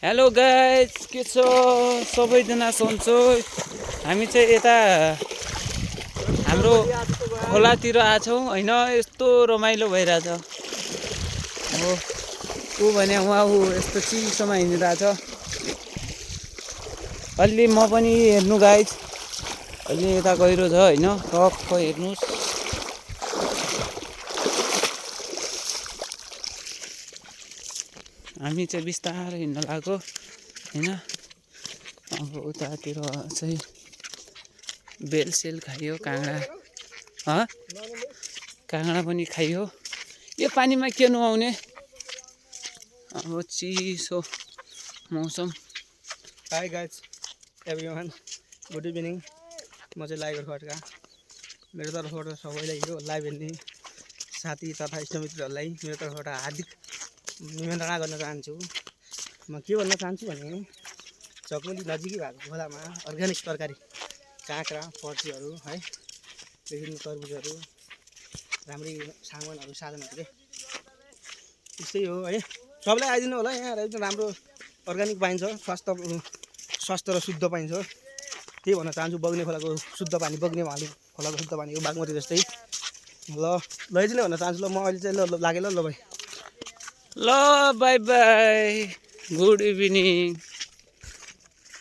hello guys के छ सबैजना सन्चो हामी चाहिँ यता हाम्रो खोलातिर आछौँ हैन यस्तो रमाइलो भइरहेछ हो ऊ भने उहाँ ऊ यस्तो चिसोमा हिँडिरहेछ अलि म पनि हेर्नु गाइज अलि यता गहिरो छ हैन टक्क हेर्नुस् हामी चाहिँ बिस्तारै हिँड्न लाग्यो हैन अब उतातिर चाहिँ बेलसेल खाइयो काँगडा पनि खाइयो यो पानीमा के नुहाउने अब चिसो मौसम hi guys everyone good evening म चाहिँ लाइभ खड्का मेरो तर्फबाट सबैलाई यो लाइभ हेर्ने साथी तथा इष्टमित्रहरूलाई मेरो तर्फबाट हार्दिक निमन्त्रणा गर्न चाहन्छु म के भन्न चाहन्छु भने चकमली नजिकै भएको खोलामा अर्ग्यानिक तरकारी काँक्रा फर्सीहरू है विभिन्न तरबुजहरू राम्रै सामानहरू साधनहरू के त्यस्तै हो है सबैलाई आइदिनु होला यहाँ एकदम राम्रो अर्ग्यानिक पाइन्छ स्वास्थ्य र शुद्ध पाइन्छ त्यही भन्न चाहन्छु बग्ने खोलाको शुद्ध पानी बग्ने खोलाको शुद्ध पानी हो बागमती जस्तै ल लैदिनु भन्न चाहन्छु ल म अहिले चाहिँ ल लागेँ ल भाइ ल बाई बाई गुड इभिनिङ